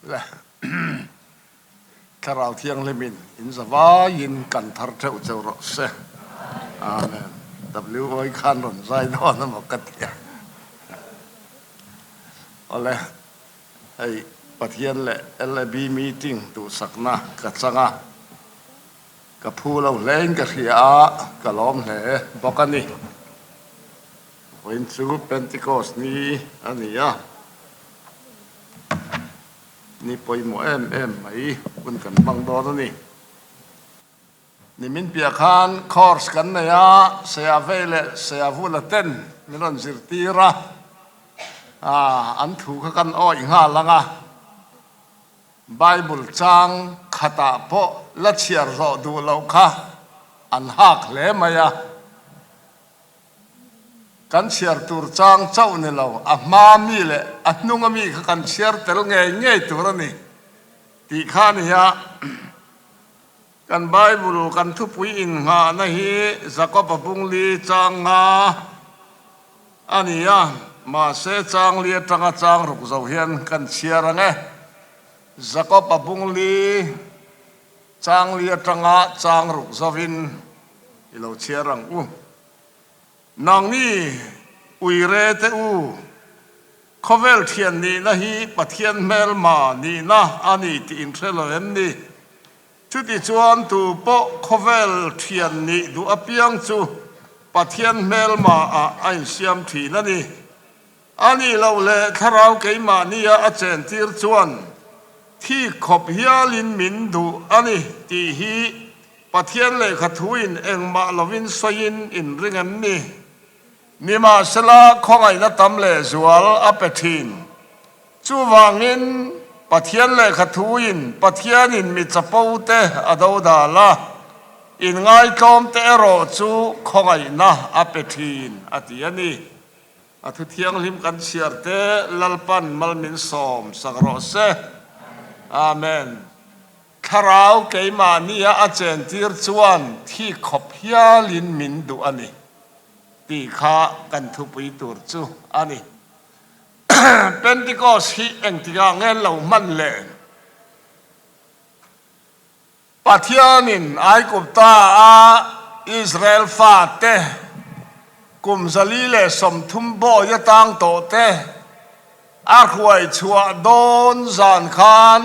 Le Thlarau Thianghlimin in zavaiin kan thar theuh cheu rawh se. Amen. WO khan rawn zai dawn emaw ka ti a. Awle, hei Pathian leh LAB meeting duhsakna ka chang a, ka phu lo hlein ka hria a, ka lawm hle bawk a ni. Vawiin chu Pentecost ni a ni a. Ni pawimawh em em mai hun kan hmang dawn a ni. Nimin piah khan course kan nei a, Saya Vei leh Saya Vula ten min rawn zirtir a, an thu kha kan awih nghal ang a, Bible chang khatah pawh la chhiar zawh duh loh kha an hak hle mai a. Kan chhiar tur chang chauh ni lo, a hma mi leh a hnunga mi kha kan chhiar tel ngei ngei tur a ni tih kha a ni a. Kan Bible kan thupui innghahna hi Jakob-a bungli chang nga a ni a, mahse changli atanga chang ruk zo hian kan chhiar ang e. Jakob-a bungli changli atanga chang ruk zovin i lo chhiar ang u. Nangni uire te u, khawvel thian nihna hi Pathian hmelma nihna a ni tih in hre lo em ni? Chuti chuan tu pawh khawvel thian nih duh apiang chu Pathian hmelma ah a insiam thin a ni. A nih loh leh thlarau keimahnia a chentir chuan thik khawp hialin min duh a ni tih hi Pathian lehkha thuin engmah lovin sawiin in ring em ni? Nimahsela khawngaihna tam leh zual a pe thin. Chuvangin Pathian lehkha thuin Pathianin mi chapo te a do dal a, inngaitlawm te erawh chu khawngaihna a pe thin a ti a ni. A thu thianghlim kan chhiar te Lalpan mal min sawm sak rawh se. Amen. Thlarau keimahnia a chentir chuan thi khawp hialin min duh a ni tih kha kan thupui tur chu a ni. Pentecost hi engtikah nge lo hman le? Pathianin Aigupta a Israel fate kum 130 bawi atang tawh te a hruai chhuah dawn zan khan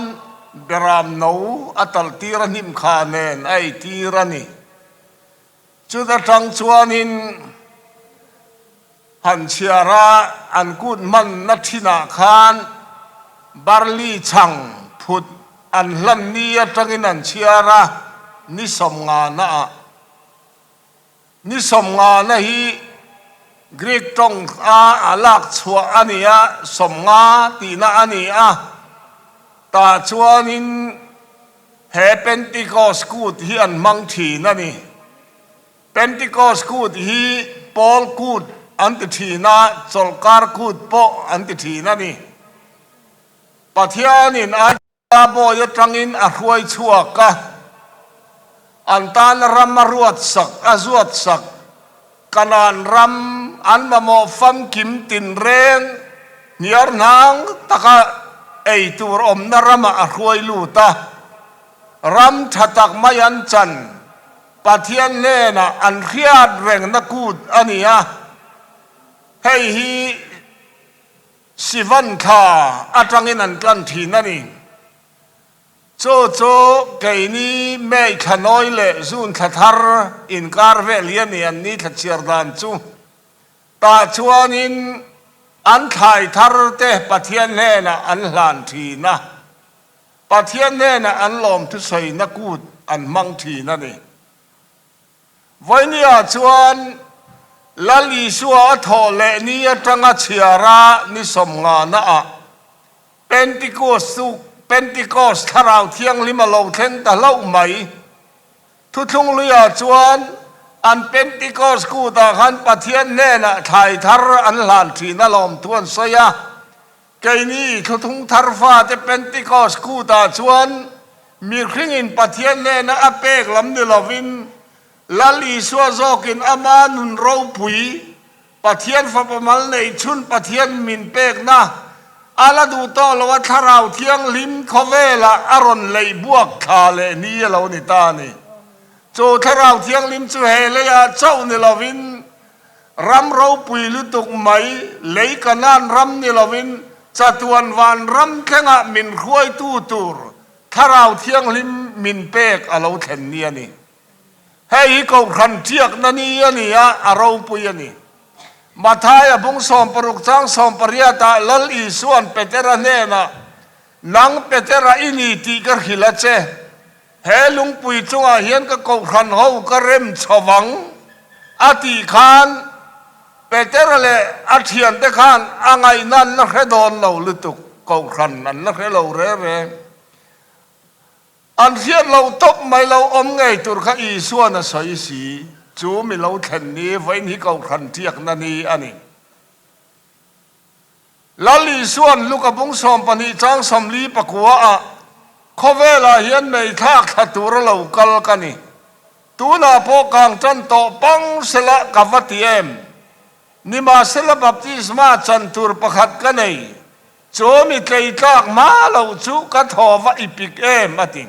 Beram no a taltir a hnim kha nen a eitir a ni. Chuta tang chuanin han chhiar a, an kut hmanna thinah khan barley chhang phut an hlan ni atangin an chhiar a, ni sawmngana ah. Ni sawmngana hi Greek tawng a a lak chhuah a ni a, sawmnga tihna a ni a, tah chuanin He Pentecost kut hi an hmang thin a ni. Pentecost kut hi Paul kut an ti thin a, chawlhkar kut pawh an ti thin a ni. Pathianin Aigupta bawi atangin a hruai chhuak a, an tana ram a ruat sak, a zuat sak, Kanaan ram an mamawh famkim tinreng hniar hnang taka ei tur awmna ramah a hruai lut a, ram tha tak mai an chan Pathian hnenah an hriat rengna kut a ni a, hei hi Sivan thla atangin an tlan thin a ni. Chu chu keini May thla nawi leh June thla thar inkar vel hi a ni an ni thla chhiar dan chu. Tah chuanin an thlai thar te Pathian hnenah an hlan thin a, Pathian hnenah an lawm thusawina kut an hmang thin a ni. Vawinia chuan Lal Isua a thawh leh ni atanga chhiara ni sawmngana ah Pentecost chu Pentecost Thlarau Thianghlim a lo thleng ta hlauh mai. Thuthlung luiah chuan an Pentecost kutah khan Pathian hnenah thlai thar an hlan thin a lawm thu an sawi a. Keini thluthung thar fate Pentecost kutah chuan mihringin Pathian hnena a pek lam ni lovin Lal Isua zawkin ama nun ropui Pathian fapa mal neih chhun Pathian min pekna. A la duh tawh lo a, Thlarau Thianghlim khawvelah a rawn leih buak thla leh ni a lo ni ta a ni. Chu Thlarau Thianghlim chu he leiah chauh ni lovin ram ropui lutuk mai, lei Kanaan ram ni lovin chatuan van ram thlengah min hruaitu tur Thlarau Thianghlim min pek a lo thlen ni a ni. Hei hi Kohhran ṭiakna ni a ni a, a ropui a ni. Mathaia bung 60 chang 18 ah Lal Isua'n Petera hnenah, Nang Petera i ni tih ka hrilh a che. He lungpui chungah hian ka Kohhran ho ka rem chho vang, a tih khan Petera leh a ṭhiante khan a ngaihna an la hre dawn lo lutuk, Kohhran an la hre lo reng reng. An hriat loh tawp mai lo awm ngei tur kha Isua'n a sawi si. Chu mi lo thlen ni vawiin hi Kohhran ṭiakna ni a ni. Lal Isua'n Luka bung 12 chang 44 ah, Khawvelah hian meithlak thla tura lo kal ka ni. Tunah pawh kang ṭan tawh pang sela ka va ti em? Nimahsela baptisma chan tur pakhat ka nei. Chu mi tleitlak hma loh chu ka thaw va i pik em a ti.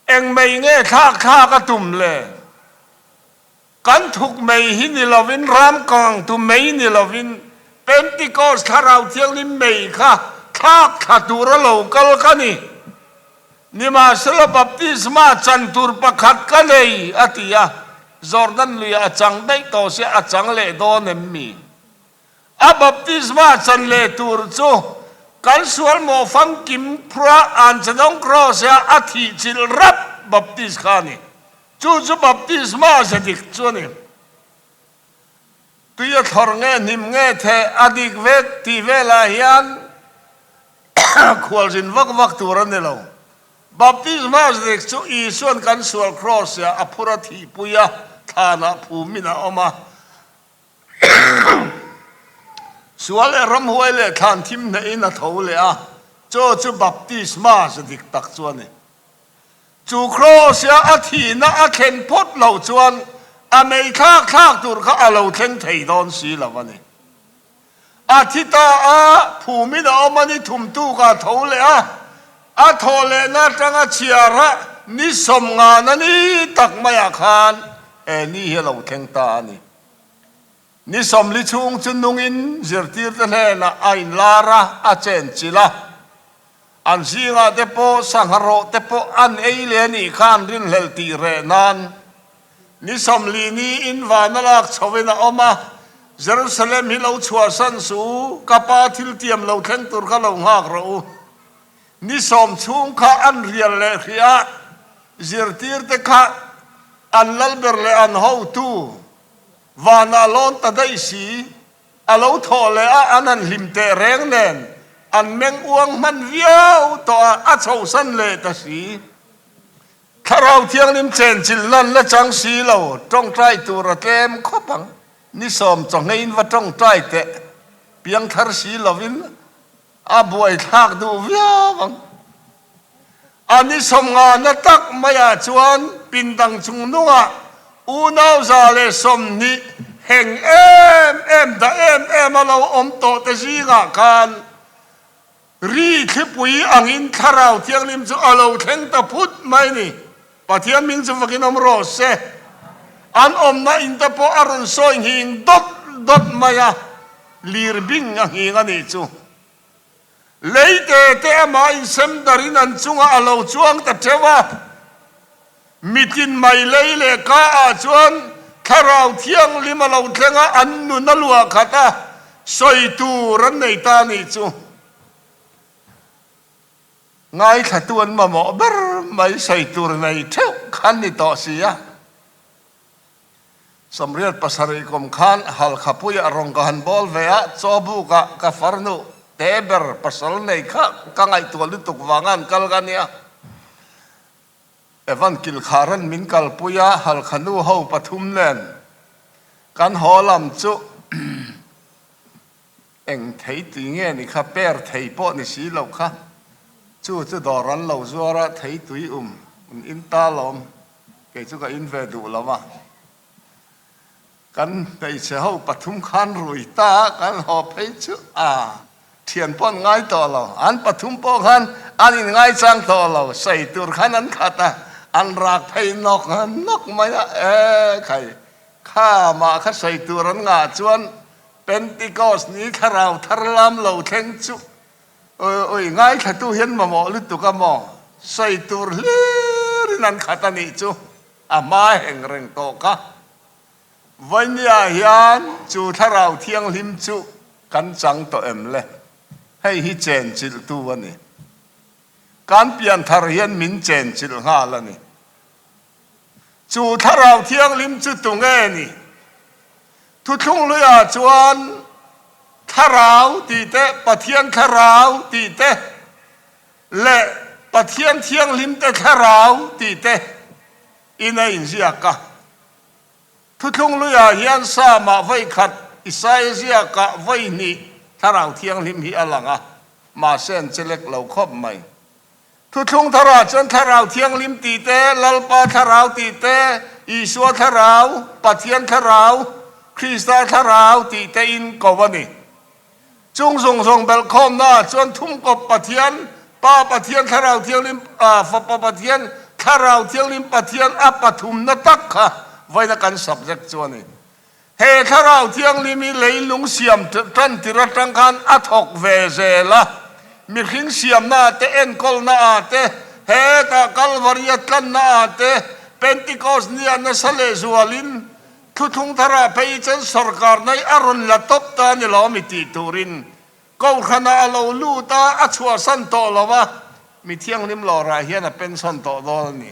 Eng mei nge thlak thlak a tum le? Kan thuk mei hi ni lovin ram kang tu mei ni lovin Pentecost Thlarau Thianghlim mei kha thlak thla tura lo kal ka ni. Nimahsela baptisma chan tur pakhat ka nei a ti a, Jordan luiah a chang daih tawh sia a chang leh dawn em mi? A baptisma chan leh tur chu kan sual mawh famkim phura an chadawng kraws-a a thih chilh rap baptis kha a ni. Chu chu baptisma ze dik chu a ni. Tui a thlawr nge hnim nge theh a dik vek tih velah hian khualzin vak vak tur a ni lo. Baptisma ze dik chu Isua'n kan sual kraws-a a phur a thihpui a, thlanah phumin a awm a. Sual leh ramhuai leh thlan thim hnehin a tho leh a, chaw chu baptisma ze dik tak chu a ni. Chu Kraws-a a thihna a thlen phawt loh chuan a mei thlak thlak tur kha a lo thleng thei dawn si lo a ni. A thi ta a, phumin a awm a ni thumtuk a tho leh a, a thawh lehna atanga chhiar a ni 50 na ni tak maiah khan he ni hi a lo thleng ta a ni. Ni 40 chhung chu nungin zirtirte hnenah a inlar a, a chenchilh a. An zingah te pawh sangha rawh te pawh an ei leh a nih kha an rinhlelh tih reh nan. Ni 40 niin van a lak chhoin a awm a, Jerusalem hi lo chhuahsan suh u, ka pa thil tiam lo thleng tur kha lo nghak rawh u. Ni 10 chhung kha an rial leh hrih a, zirtirte kha an lalber leh an hotu vanah lawn ta daih si. A lo thawh leh a, an han hlim teh reng nen, an meng uang hman viau tawh a, a chhohsan leh ta si. Thlarau Thianghlim chenchilh nan la chang si lo, tawngtai tur a tlem khawp ang. Ni 10 chawngheiin va tawngtai teh, piangthar si lovin a buaithlak duh viau ang. A ni 50 na tak maiah chuan pindang chung nungah unau 120 heng em em dah em em a lo awm tawh te zingah khan ri thlipui angin Thlarau Thianghlim chu a lo thleng ta phut mai ni. Pathian hming chu vakin awm rawh se. An awmna in te pawh a rawn sawi nghing dawt dawt mai a, lir bing a nghing a nih chu. Leite te amah insem darin an chungah a lo chuang ta teuh a. Mitin mai lei leh ka ah chuan Thlarau Thianghlim a lo thleng a, an nun a luah khat a, sawi tur an nei ta a nih chu. Ngaithlatu an mamawh ber mai sawi tur nei theuh khan ni tawh si a. 87 kum khan Halkhapuiah rawn ka han bawl ve a, Chawbukah ka farnu te ber pasal nei kha ka ngaihtuah lutuk vanga an kal ka nia. Evan Kilkharan min kalpui a, Halkha nu ho pathum nen kan haw lam chu eng thei ti nge ni kha, per thei pawh ni si lo kha, chu chu dawr an lo zuar a, thei tui um an in ta lawm. Kei chu ka in ve duh lo a, kan hmeichhe ho pathum khan rui ta a, kan haw phei chu a. Thian pawh an ngai tawh lo. An pathum pawh khan an inngaichang tawh lo. Sawi tur khan an khat a, an rak phei nawk nawk mai a. E khai, kha mah kha sawi tur an ngah chuan Pentecost ni thlarau thar lam lo thleng chu ui ngaithlatu hian mamawh lutuk a maw? Sawi tur hlirin an khat a nih chu a hma heng reng tawh kha. Vainia hian chu thlarau thianghlim chu kan chang tawh em le? Hei hi chenchilhtu a ni. Kan pianthar hian min chenchilh nghal a ni. Chu thlarau thianghlim chu tunge ni? Thuthlung hluiah chuan thlarau tih te, Pathian thlarau tih te leh Pathian thianghlim te thlarau tih te in a inziak a. Thuthlung luiah hian Psalm-ah vawi khat, Isaia ziakah vawi hnih Thlarau Thianghlim hi a lang a, mahse an che lek lo khawp mai. Thuthlung tharah chuan Thlarau Thianghlim tih te, Lalpa Thlarau tih te, Isua Thlarau, Pathian Thlarau, Krista Thlarau tih te in ko a ni. Chung zawng zawng belhkhawmnaah chuan thumkawp Pathian, Pa Pathian Thlarau Thianghlim, Fapa Pathian, Thlarau Thianghlim Pathian a pathumna tak kha vawiina kan subject chu a ni. He Thlarau Thianghlim hi leilung siam tan tir atang khan a thawk ve zel a, mihring siamnaah te, enkawlnaah te, hetah Kalvaria tlannaah te, Pentecost nia nasa lehzualin Thuthlung tharah phei chuan sorkar nai a rawn la tawp ta a ni lo mi tih turin Kohhranah a lo lut a, a chhuahsan tawh lo a, mi thianghlim lawrah hian a pension tawh dawn a ni.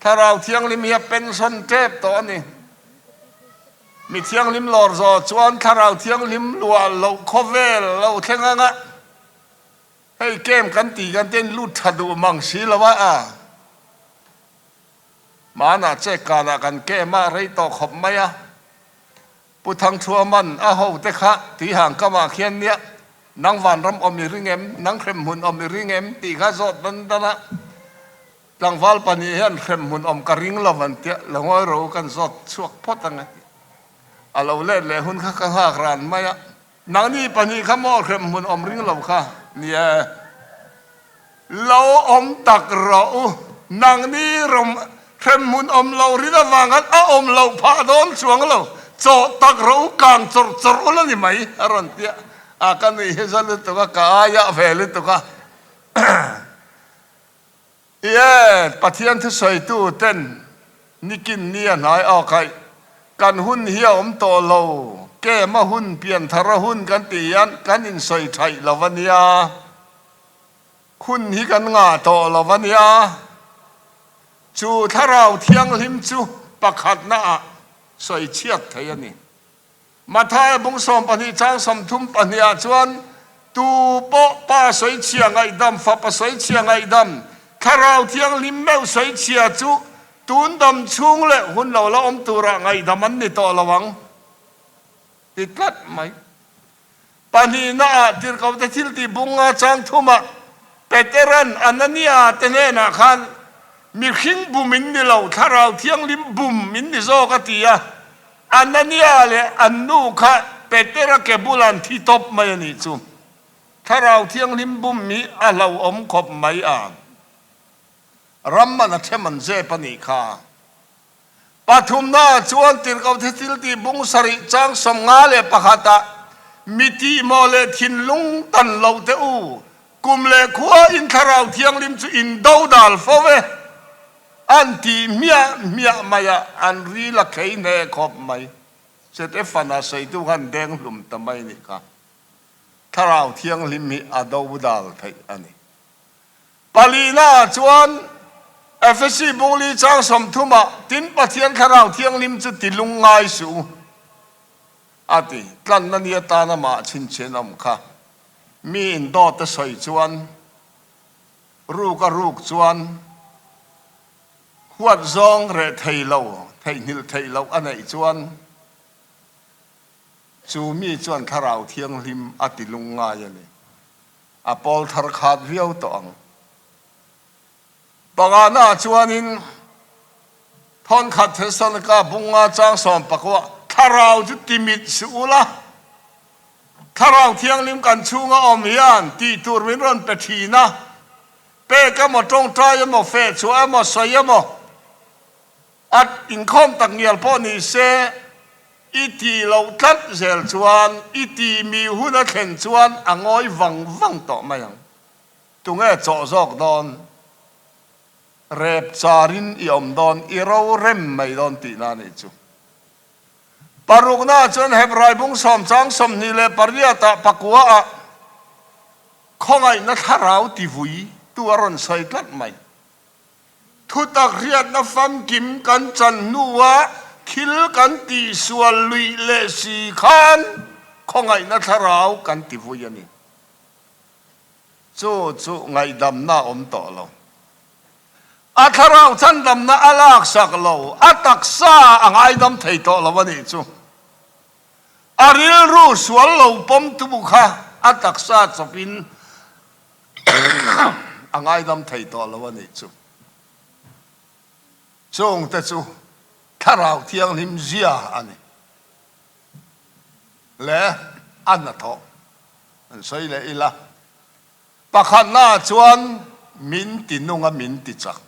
Thlarau thianghlim hi a pension tep tawh a ni. Mi thianghlim lawr zawh chuan thlarau thianghlim luah loh khawvel lo thleng anga hei camp kan tih kan ten lut tha duh mang si lo a a. Hmanah che kanah kan kem a, rei tawh khawp mai a. Pu Thangchhuaman a ho te kha tuihang kamah khian nia, nang vanram awm i ring em, nang hremhmun awm i ring em tih kha zawt dan dan a. Tlangval pahnih hian hremhmun awm ka ring lo an tia, lo ngawi ro kan zawt chhuak phawt ang a ti. A lo let leh hun kha ka nghak ran mai a. Nangni pahnih kha maw hremhmun awm ring lo kha ni e. Lo awm tak rawh u. Nangni rawm hremhmun awm lo rin avang khan a awm loh phah dawn chuang lo. Chawh tak rawh u, kang chawrh chawrh ula ni mai a rawn ti a. A ka nuih hi za lutuk a, ka aiah ve lutuk a. Ie, Pathian thusawitu ten nikin ni a hnai awk aih, kan hun hi a awm tawh lo, kem a hun, pianthar a hun kan tih hian kan insawi thaih lo a nia, hun hi kan ngah tawh lo a nia. Chu Thlarau Thianghlim chu pakhatna ah sawi chhiat thei a ni. Mathaia bung 12 chang 30 pahnih ah chuan, Tu pawh Pa sawichhia ngaihdam, Fapa sawichhia ngaihdam, Thlarau Thianghlim meuh sawichhia chu tun dam chhung leh hun lo la awm turah ngaihdam an ni tawh lo ang, ti tlat mai. Pahnihna ah Tirhkohte thiltih bunga chang thumah Peteran Anania te hnenah khan, Mihring bum in ni lo, Thlarau Thianghlim bum in ni zawk a ti a. Anania leh an nu kha Petera ke bulah an thi tawp mai a nih chu. Thlarau Thianghlim bum hi a hlauhawm khawp mai a. Ram man a them an zep a nih kha. Pathumnaah chuan Tirhkohte thiltih bung sarih chang 51 ah mi tihmawh leh thinlung tan loh te u, kum leh khua in Thlarau Thianghlim chu in dodal fo e. An tih hmiah hmiah mai a, an ril a khei hneh khawp mai. Setefana sawitu khan deng hlum ta mai nih kha. Thlarau Thianghlim hi a dodal theih a ni. Palina chuan Efesi bungli chang 30 ah tin Pathian Thlarau Thianghlim chu ti lung ngai suh u a ti. Tlanna ni atan amah chhinchhian awm kha. Mi in dawt a sawi chuan ruk a ruk chuan huat zawng reh thei lo, theihnghilh theih loh a neih chuan chu mi chuan Thlarau Thianghlim a ti lung ngai a ni. A pawl thar khat viau tawh ang. Pangana chuanin thawnkhat Thessalonika bunga chang 10 thlarau chu timit suh ula. Thlarau Thianghlim kan chhunga awm hian tih tur min rawn pe thin a, pek emaw, tawngtai emaw, fehchhuah emaw, sawi emaw, a inkhawm tak ngial pawh ni se, i tih loh tlat zel chuan i tih mi hun a thlen chuan a ngawi vang vang tawh mai ang. Tunge chawh zawk dawn? Rep charin i awm dawn, i ro rem mai dawn tihna a nih chu. Paruknaah chuan Hebrai bung sawmchang 28 ah pakua ah khawngaihna thlarau tivui tu a rawn sawi tlat mai. Thutak hriatna famkim kan chan hnua thil kan tihsual luih leh si khan khawngaihna thlarau kan tivui a ni. Chu chu ngaihdamna a awm tawh lo. A thlarau chhandamna a laksak lo, a taksa a ngaidam thei tawh lo a nih chu. A rilru sual lo pawmtu kha a taksa chawpin a ngaidam thei tawh lo a nih chu. Chungte chu Thlarau Thianghlim zia a ni. Le a hnathawh an sawi leh ila. Pakhatnaah chuan min ti nung a min ti chak.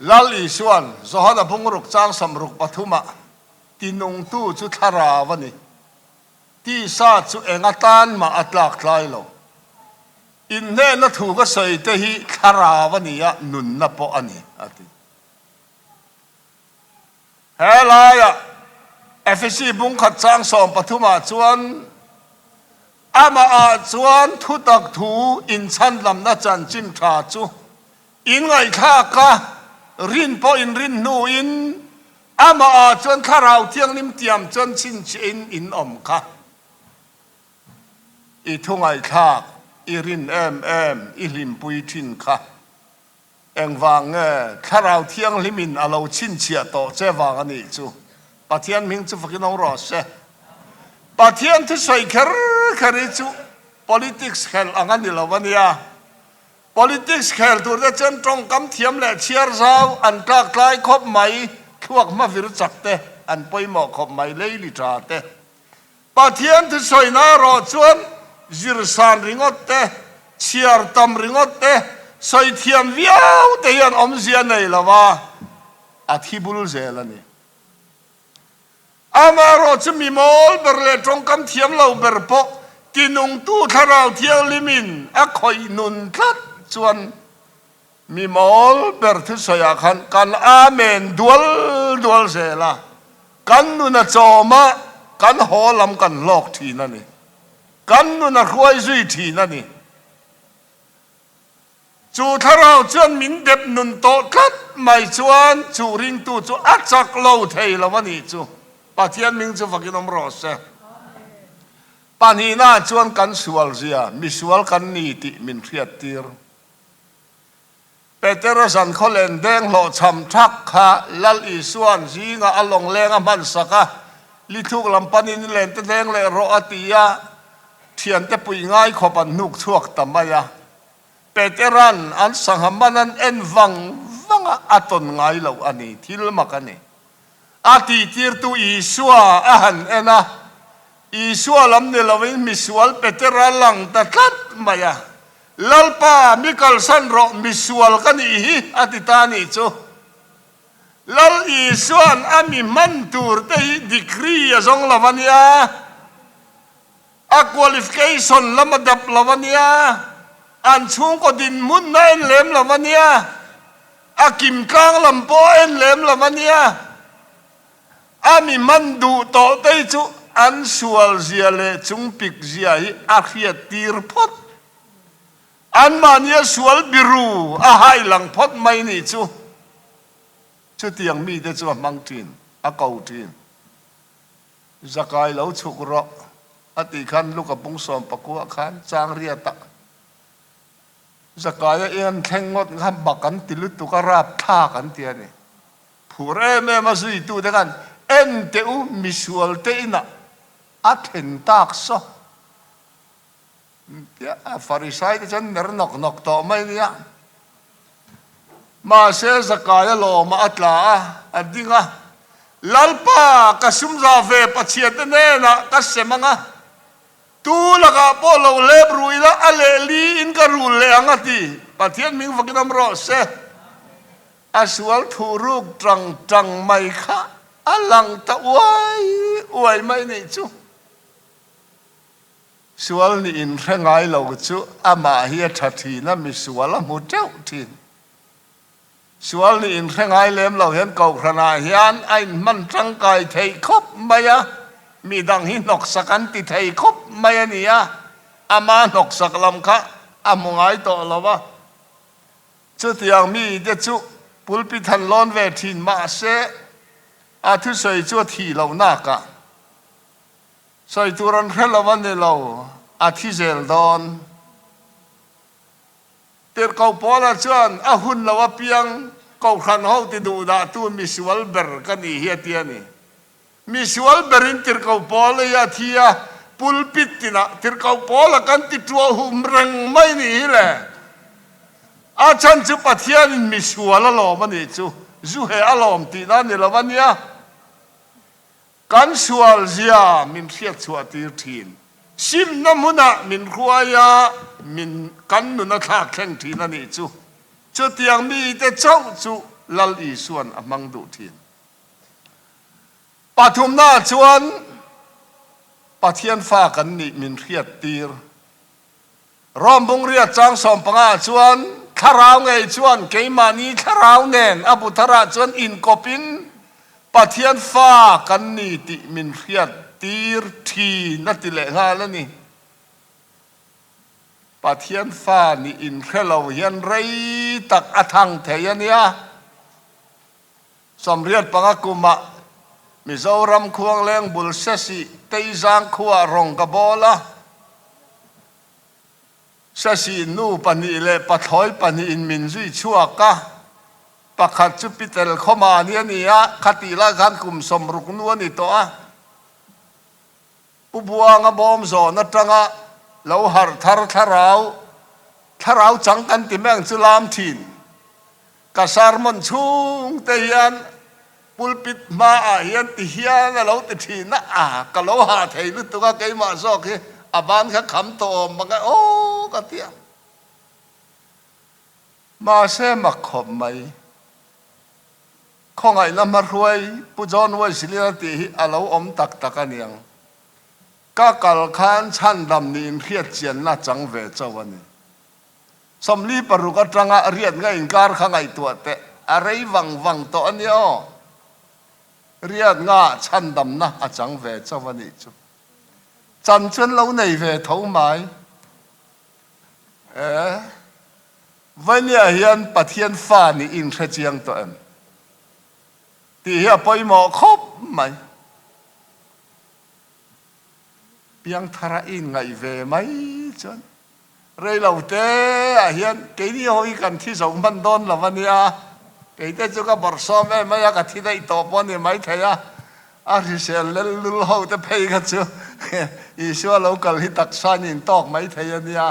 Lal Isua'n Johana bungruk chang samruk pathumah ti nungtu chu thlarau a ni. Tisa chu eng atan mah a tlak tlai lo. Inhnehna thu ka sawi te hi thlarau a ni a, nunna pawh a ni, a ti. He laiah Efesi bungkhat chang 13 ah chuan amahah chuan thutak thu inchhanlamna chanchin tha chu inngaihthlak a, rin pawh inrin hnuin amahah chuan Thlarau Thianghlim tiam chuan chhinchhiahin in awm kha. I thu ngaihthlak, i rin em em, i hlimpui thin kha. Engvang nge Thlarau Thianghlimin a lo chhinchhiah tawh che vang a nih chu? Pathian hming chu fakin awm rawh se. Pathian thusawi kher kher hi chu politics khel ang a ni lo a nia. Politics khel tur te chuan tawngkam thiam leh chhiar zau an tlak tlai khawp mai, thluak hma vir chak te an pawimawh khawp mai, leili tha te. Pathian thusawina erawh chuan zirsan ringawt te, chhiar tam ringawt te, sawi thiam viau te hian awmzia nei lo a, a thi bul zel a ni. Amaherawh chu mi mawl ber leh tawngkam thiam lo ber pawh tinungtu Thlarau Thianghlimin a khawih nun tlat chuan mi mawl ber thusawiah khan kan Amen dual dual zel a. Kan nun a chawm a, kan haw lam kan hlawk thin a ni. Kan nun a hruai zui thin a ni. Chu thlarau chuan min dep nun tawh tlat mai chuan chu ringtu chu a chak lo thei lo a nih chu. Pathian hming chu fakin awm rawh se. Pahnihnaah chuan kan sual zia, misual kan ni tih min hriattir. Petera zan khawlen deng hlawhchham thak kha Lal Isua'n zingah a lawng leng a hman sak a, lithluk lam panin i len te deng leh rawh a ti a, thiante puih ngai khawp an hnuk chhuak ta mai a. Petera'n an sangha man an en vang vang a, a tawn ngai loh a ni, thil mak a ni. A tihtirtu Isua a han en a, Isua lam ni loin misual Petera lang ta tlat mai a, Lalpa, mi kalsan rawh, misual ka nih hi, a ti ta a nih chu. Lal Isua'n a mi hman tur te hi degree a zawng lo a nia, a qualification lam a dap lo a nia, an chhungkaw dinhmun a en lem lo a nia, a kim tlang lam pawh a en lem lo a nia. A mi hman duh tawh te hi chu an sual zia leh chungpik zia hi a hriat tir phawt. Anmahnia sual biru a hai lang phawt mai nih chu chutiang mite chu a hmang thin, a ko thin. Zakai lo chhuk rawh a tih khan Luka pung 19 khan chang riat ah Zakaia en thleng ngawt kha bak an ti lutuk a rapthlak an ti a ni. Phur em em a zuitute khan en teh u misual te inah a thlen tak saw tia a Farisai te chuan ner nawk nawk tawh mai nia. Mahse Zakaia lawmah a tla a, a ding a. Lalpa, ka sum za ve Pathiante hnenah ka sem ang a, tu lakah pawh lo hlep ru ila a lehli in ka rul leh ang a ti. Pathian hming vakin awm rawh se. A sual thu ruk tang tang mai kha a lang ta uai uai mai nih chu. Sual nih in hre ngai lo chu amah hi a tha thin a, misual a hmu teuh thin. Sual nih in hre ngai lem lo hian kohhranah hian a inhman tangkai theih khawp mai a, midang hi hnawksak an ti thei khawp mai a ni a, ama hnawksak lam kha a hmu ngai tawh lo a. Chutiang mite chu pulpit han lawn ve thin mahse a thusawi chu a thih loh nakah sawi tur an hre lo a ni lo, a thi zel dawn. Tirhkoh Paula chuan a hun lo apiang Kohhran ho ti duh dahtu misual ber ka nih hi a ti a ni. Misual berin Tirhkoh Paula hi a thi a, pulpit tinah Tirhkoh Paula kan ti tuah hum reng mai nih hi le. A chhan chu Pathianin misual a lawm a nih chu, zu heh a lawm tihna a ni lo a nia. Kan sual zia min hriat chhuah tir thin. Simna hmunah min hruai a, min kan nun a thlak thleng thin a nih chu. Chutiang mite chauh chu Lal Isua'n a hmang duh thin. Pathumnaah chuan Pathian fa kan nih min hriat tir. Rom bungriat chang 15 ah chuan thlarau ngei chuan keimahni thlarau nen a bu tharah chuan inkawpin Pathian fa kan ni tih min hriat tir thin a ti leh nghal a ni. Pathian fa nih inhre lo hian rei tak a thang thei a nia. 85 kumah Mizoram Khuangleng bul Sesih Teizang khuaah rawng ka bawl a. Sesih nu pahnih leh pathlawi pahnihin min zui chhuak a. Pakhat chu Pitel Khawmani a ni a, khatih lai khan kum 60 nu a ni tawh a. Pu Buanga bawm zawn atanga lo harh thar thlarau, thlarau chang kan ti mai ang chu lam thin. Ka sermon chhung te hian pulpit hmaah hian ti hian a lo ti thin a, a ka lo hah thei lutuk a keimah zawk hi a ban kha kham tawh awm bang e aw ka ti a. Mahse mak khawp mai. Khawngaihna hmahruai Pu John Wesley-a tih hi a lo awm tak tak a niang. Ka kal khan chhandam niin hriatchianna chang ve chauh a ni. 46 atanga riat nga inkar kha ngaihtuah teh a rei vang vang tawh a nia aw. Riat nga chhandamna a chang ve chauh a nih chu. Chan chuan lo nei ve tho mai. E. Vainia hian Pathian fa nih in hre chiang tawh em? Tih hi a pawimawh khawp mai. Piangthara in ngaih ve mai chuan reilo te ah hian keini ho hi kan thi zo hman dawn lo a nia, keite chu ka bawrhsawm em mai a, ka thi daih tawh pawh a ni maithei a, a hrisel lel lul ho te phei kha chu Isua lo kal hi taksa in intawk maithei a nia.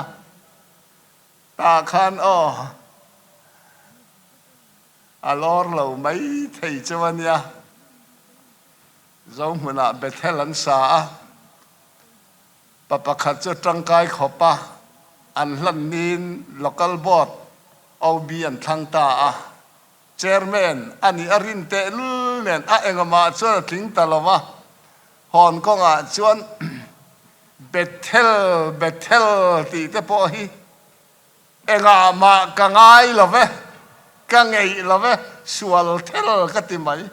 Tah khan aw a lawr lo mai thei cheu a nia. Zohmunah Bethel an sa a, pa pakhat chu tangkai khawp a, an hlan niin Local Board OB an thlang ta a. Chairman a nih a rin tehlul nen a engawmah chuan a tling ta lo va, Hawn kawngah chuan Bethel, Bethel tih te pawh hi engah mah ka ngai lo ve, ka ngeih lo ve, sual thel ka ti mai.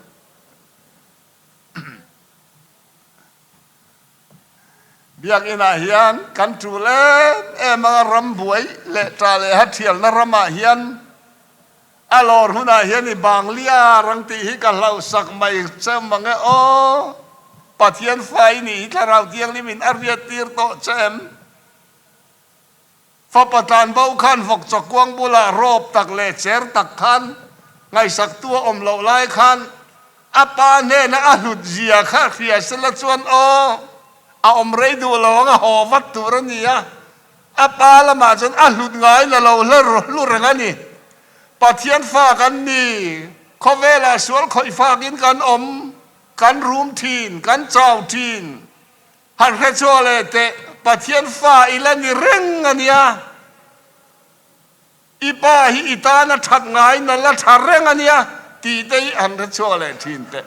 Biakinah hian kan tul em em anga ram buai leh ṭah leh ha ṭhialna ramah hian a lawr hunah hian i bang liar ang tih hi ka hlauhsak mai che mang e aw. Pathian fa i nih hi Thlarau Thianghlim in a riat tir tawh che em? Fapa tlanbo khan vawk chawkuang bulah rawp tak leh cher tak khan ngaihsaktu a awm loh lai khan a pa hnena a hlut zia kha hria sela chuan aw, a awm rei duh lo ang a haw vat tur a ni a, a pa lamah chuan a hlut ngai la lo hlu reng a ni. Pathian fa kan ni, khawvelah sual khawih fakin kan awm. Kan rum thin, kan chau thin. Han hre chhuak leh teh, Pathian fa i la ni reng a nia. I pa hi i tana that ngaiin a la tha reng a nia tih te hi han hre chhuak leh thin teh.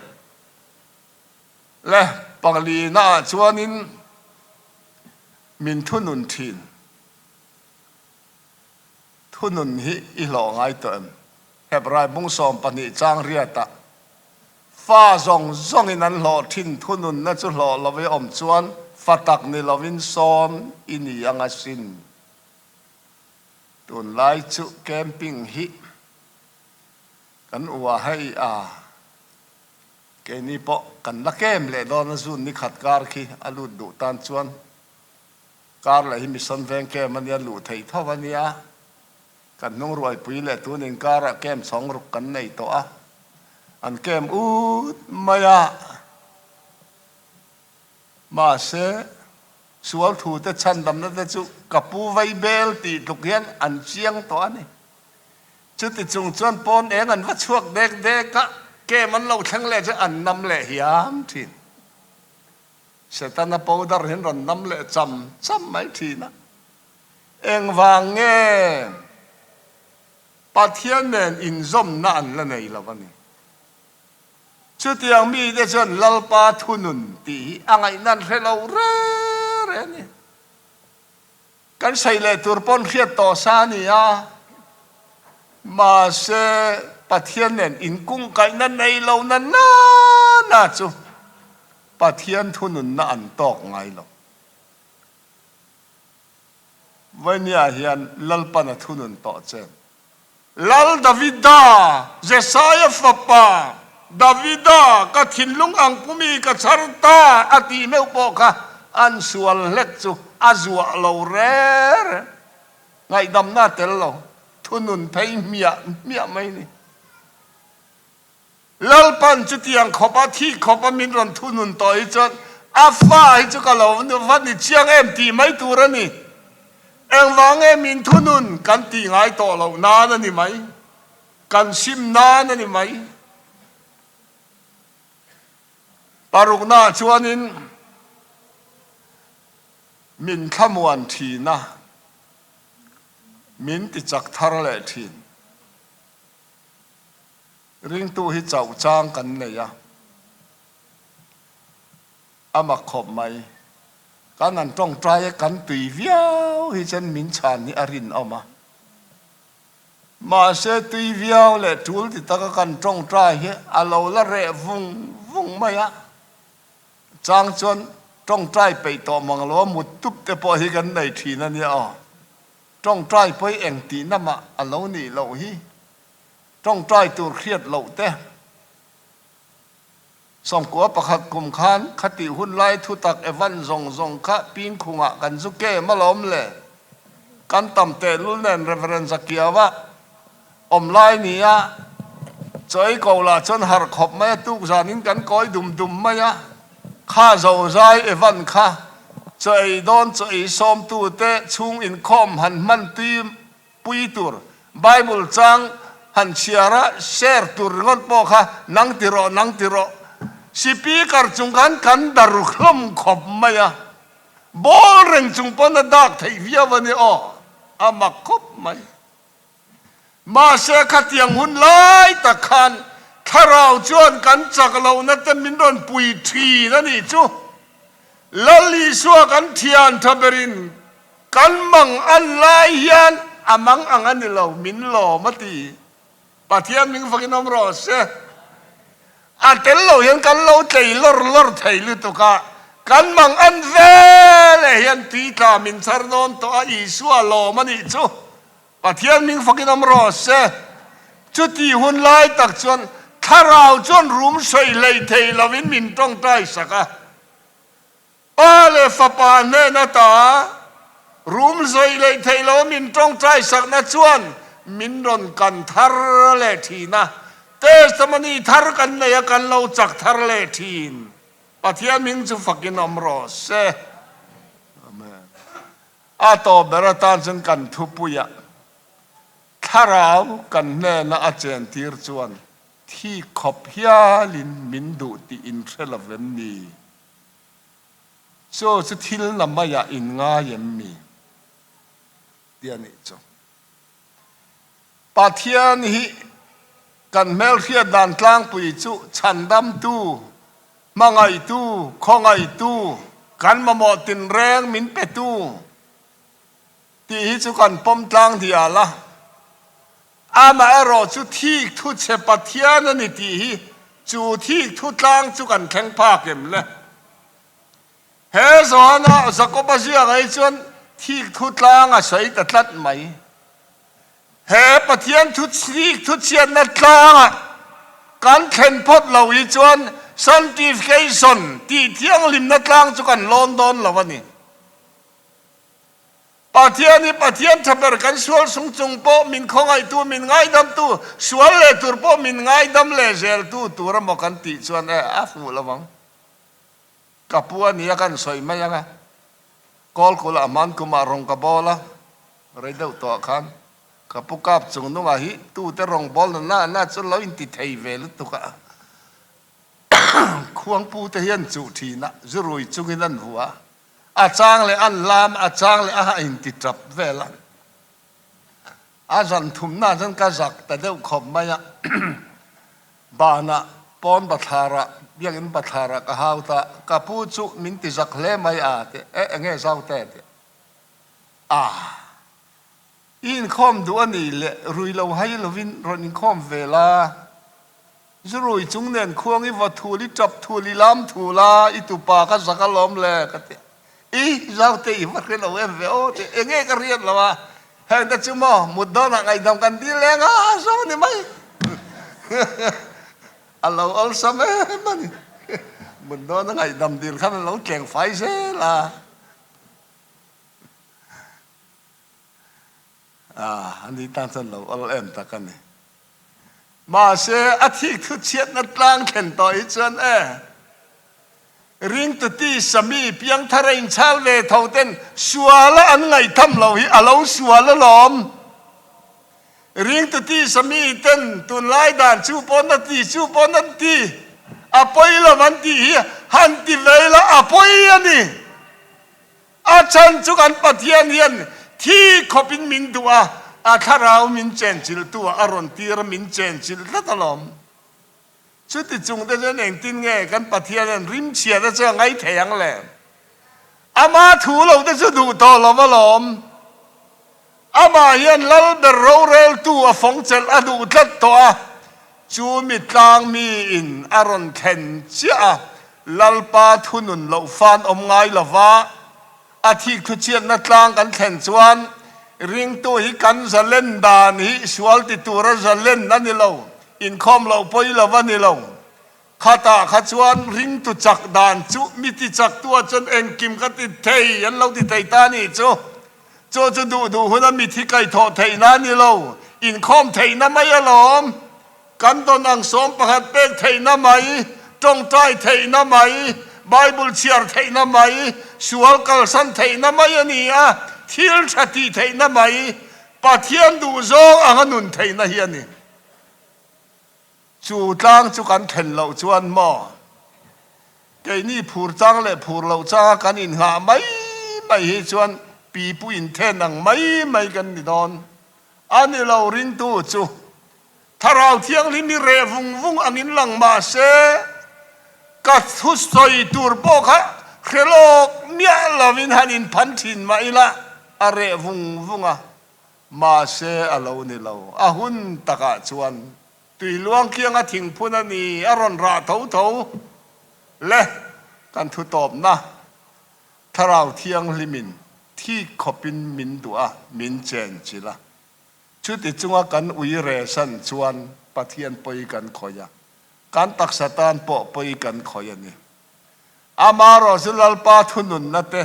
Le Paglina ah chuanin min thunun thin. Thunun hi i hlawh ngai tawh em? Hebrai bung 12 chang riatah fa zawng zawngin an hlawh thin thununna chu hlawh lo i awm chuan fa tak ni lovin sawn i ni ang asin. Tunlai chu camping hi kan ua hei a, keini pawh kan la kem leh dawn a zun ni khat kar khi a lut duh tan chuan kar leh hi mission veng kem a nia luh theih tho a nia, kan hnung ruaipui leh tun inkarah kem chhawng ruk kan nei tawh a, an kem ut mai a, mahse Sual thute chhandamna te chu ka pu vai bel tih tluk hian an chiang tawh a ni. Chuti chung chuan pawn eng an va chhuak dek dek a, kem an lo thleng leh chu an nam leh hiam thin. Setana powder hian rawn nam leh cham cham mai thin a. Engvang nge Pathian nen inzawmna an la nei lo a ni. Chutiang mite chuan Lalpa thunun tih hi a ngaihna an hre lo reng reng a ni. Kan sawi leh tur pawn hriat tawh sa a ni a, mahse Pathian nen inkungkaihna nei lo na na na chu Pathian thununna an tawk ngai lo. Vawiniah hian Lalpan a thunun tawh che. Lal Davida, Jesaia fapa, Davida, ka thinlung ang pumi ka chhar ta, a tih meuh pawh kha an sual hlek chu a zuah lo reng reng. Ngaihdamna a tel lo, thunun phei hmiah hmiah mai ni. Lalpan chutiang khawpa thih khawpa min rawn thunun tawh hi chuan a fa hi chu ka lo va ni chiang em tih mai tur a ni. Engvang nge min thunun kan tih ngai tawh loh nan a ni mai, kan sim nan a ni mai. Paruknaah chuanin min thlamuan thin a, min tichak thar leh thin. Ringtu hi chauh chang kan nei a, a mak khawp mai. Kan han tawngtai a, kan tui viau hi chuan min chhan hi a rinawm a. Mahse tui viau leh tul ti taka kan tawngtai hi a lo la reh vung vung mai a. Chang chuan tawngtai peih tawh mang lo a mut tup te pawh hi kan nei thin a nia aw. Tawngtai pawi eng tihna mah a lo nih loh hi. Tawngtai tur hriat loh te. 11 kum khan khatih hun lai thutak Evan zawng zawng kha Pingkhungah kan zu kem alawm le. Kan tam tehlul nen Reverend Zakiawa awm lai nia chawi ko lah chuan harh khawp mai a tuk zanin kan kawi dum dum mai a. Kha zozai Evan kha chaw ei dawn chaw ei sawmtute chhung inkhawm han hman tui pui tur Bible chang han chhiar a share tur ringawt pawh kha nang ti rawh nang ti rawh Speaker chung khan kan dar hlawm khawp mai a ball reng chung pawn a dak theih viau a ni aw a mak khawp mai. Mahse khatiang hun lai tak khan thlarau chuan kan chak lohna te min rawn pui thin a nih chu. Lal Isua kan thian tha berin kan mang an lai hian a mang ang a ni lo, min lawm a ti. Pathian ming fakin awm rawh se. A tel lo hian kan lo tlei lawr lawr thei lutuk a, kan mang an veleh hian tui tla min chhar dawn tawh a, Isua lawm a nih chu. Pathian ming fakin awm rawh se. Chuti hun lai tak chuan Thlarau chuan rum sawi hlei thei lovin min tawngtai sak a. Pa leh Fapa hnen ata rum sawi hlei thei lo min tawngtai sakna chuan min rawn kan thar leh thin a. Testimony thar kan nei a, kan lo chak thar leh thin. Pathian ming chu fakin awm rawh se. Amen. A tawp ber atan chuan kan thupuiah Thlarau kan hnena a chentir chuan. Thi khawp hialin min duh tih in hre lo vem ni? Chaw chu thil na maiah in ngai em mi? Ti a nih chu. Pathian hi kan hmelhriat dan tlangpui chu chhandamtu, hmangaihtu, khawngaihtu, kan mamawh tinreng min petu tih hi chu kan pawm tlang dial a. Amaherawh chu thik thu chhe Pathian a ni tih hi chu thik thu tlang chu kan thleng phak em le? He Johana Jakoba ziakah hi chuan thik thu tlang a sawi ta tlat mai. He Pathian thu thik thu chhiatna tlangah kan thlen phawt lo hi chuan sanctification tih thianghlimna tlang chu kan lawn dawn lo a ni. Pathian hi Pathian tha ber kan sual sung chung pawh min khawngaihtu, min ngaidamtu, sual leh tur pawh min ngaidam leh zeltu tur emaw kan tih chuan e a fuh lo ang. Ka pu a nia kan sawi mai ang a, Kawlkula hman kumah rawng ka bawl a, rei deuh tawh khan ka pu kap chung nungah hi tute rawng bawl na na na chu lo inti thei ve lutuk a, khuangpu te hian chuh thin a, zurui chungin an vua a. A chang leh an lam, a chang leh a inti tap vel a. A zan thumna chuan ka zak ta deuh khawp mai a. Banah pawn bathlarah, biakinn bathlarah ka hau ta, ka pu chu min ti zak hle mai a ti, e enge zau te ti a. I inkhawm duh a nih leh rui lo hai lovin rawn inkhawm ve la. Zurui chung nen khuang i va thul, i tap thul, i lam thul a, i tupa ka zak alawm le ka ti. I zaute i va hre lo em ve aw ti enge ka riat lo a, heng te chu maw mut dawnah ngaihdam kan dil leng a, zo ni mai. A lo awlsam em a ni. Mut dawna ngaihdam dil khan a lo tleng fai zel a. A ni tan chuan lo awl em tak a ni. Mahse, a thik thu chhiatna tlang thlen tawh hi chuan e, ringtu tisa mi piangthar a inchhal ve tho ten suala an ngaihtham lo hi a lo sual alawm. Ringtu tisa mi ten tunlai dan chu pawn a ti, chu pawn an ti, a pawi lo an tih hi han ti ve ila a pawi a ni. A chhan chu kan Pathian hian thi khawpin min duh a, a thlarau min chenchilhtu ah a rawn tir a, min chenchilh tlat alawm. Chuti chung te chuan engtin nge kan Pathian hian rimchhia te chu a ngaih thei ang le? Ama thu lo te chu duh tawh lo alawm. Amah hian Lalber roreltu a fawng chelh a duh tlat tawh a, chu mi tlang miin a rawn thlen chiah a, Lalpa thunun loh fan awm ngai lova a thik thuchhiatna tlang kan thlen chuan ringtu hi kan zalen dan hi sual ti tura zalen a ni lo, inkhawm loh pawi lo a ni lo. Khatah kha chuan ringtu chak dan chu mi ti chaktu ah chuan engkim ka ti thei an lo ti thei ta a nih chu. Chu chu duh duh huna mithi kaihthawh theihna a ni lo, inkhawm theihna mai alawm. Kan dawn ang 11 pek theihna mai, tawngtai theihna mai, Bible chhiar theihna mai, sual kalsan theihna mai a ni a, thil tha tih theihna mai, Pathian duhzawng anga nun theihna hi a ni. Chu tlang chu kan thlen loh chuan maw? Keini phur chang leh phur loh changa kan inngah mai mai hi chuan pipu inthen ang mai mai kan ni dawn. A ni lo ringtu chu Thlarau Thianghlim hi reh vung vung angin lang mah se, ka thusawi tur pawh kha hre lawk miah lovin han inphan thin mah ila a reh vung vung a. Mahse a lo ni lo. A hun takah chuan tui luang kianga thingphun a ni a rawn rah tho tho le kan thu tawpna Thlarau Thianghlimin thik khawpin min duh a, min chen chilh a. Chuti chunga kan ui resan chuan Pathian pawi kan khawih a, kan taksa tan pawh pawi kan khawih a ni. Amaherawh chu Lalpa thununna te,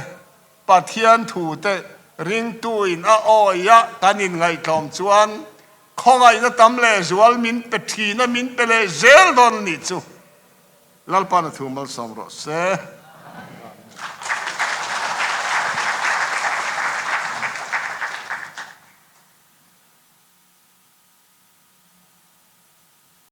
Pathian thu te ringtuin a awia kan inngaihtlawm chuan khawngaihna tam leh zual min pe thin a, min pe leh zel dawn a nih chu. Lalpa'n a thu malsawm rawh se.